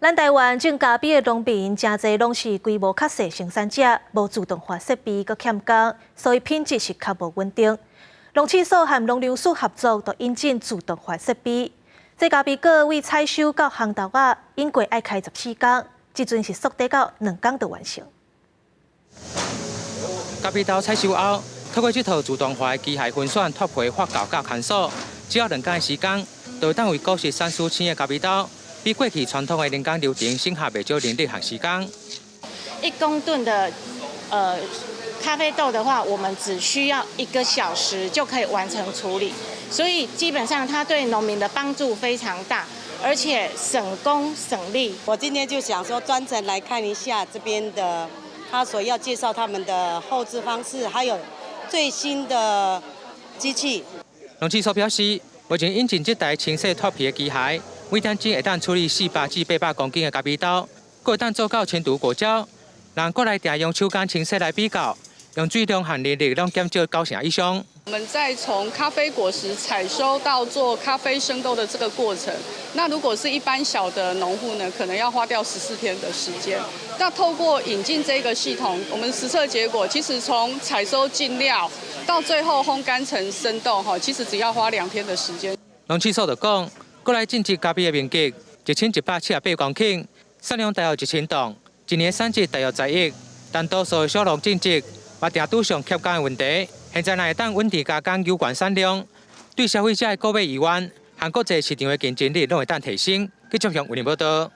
咱台灣種咖啡的農民誠濟攏是規模較細生產者，無自動化設備，閣欠工，所以品質是較無穩定。農試所和農糧署合作，就引進自動化設備。這咖啡果為採收到烘豆仔，應該愛開14工，這陣是縮短到2工就完成。咖啡豆採收後，透過這套自動化的機械分選、脫皮、發酵佮乾燥，只要2工的時間，就會當為果實產出青的咖啡豆。比過去傳統的人工流程省下袂少人力和時間。 1公噸的咖啡豆的話，我們只需要1個小時就可以完成處理，所以基本上它對農民的幫助非常大，而且省工省力。我今天就想說專程來看一下這邊的，他所要介紹他們的後製方式，還有最新的機器。農試所表示，目前引進這台清洗脫皮的機械，每點鐘會當處理400至800公斤的咖啡豆，閣會當做到清除果膠。人過來定用手工清洗來比較，用水量和人力攏減少九成以上。我們在從咖啡果實採收到做咖啡生豆的這個過程，那如果是一般小的農戶呢，可能要花掉14天的時間。那透過引進這個系統，我們實測結果，其實從採收進料到最後烘乾成生豆，哈，其實只要花2天的時間。農試所就講，過來種植咖啡的面積1178公頃，產量大約1000噸，一年產值大約10億。但多數小農種植嘛定拄上欠工的問題。現在若會當穩定加工有關產量，對消費者的購買意願和國際市場的競爭力攏會當提升。記者向為您報道。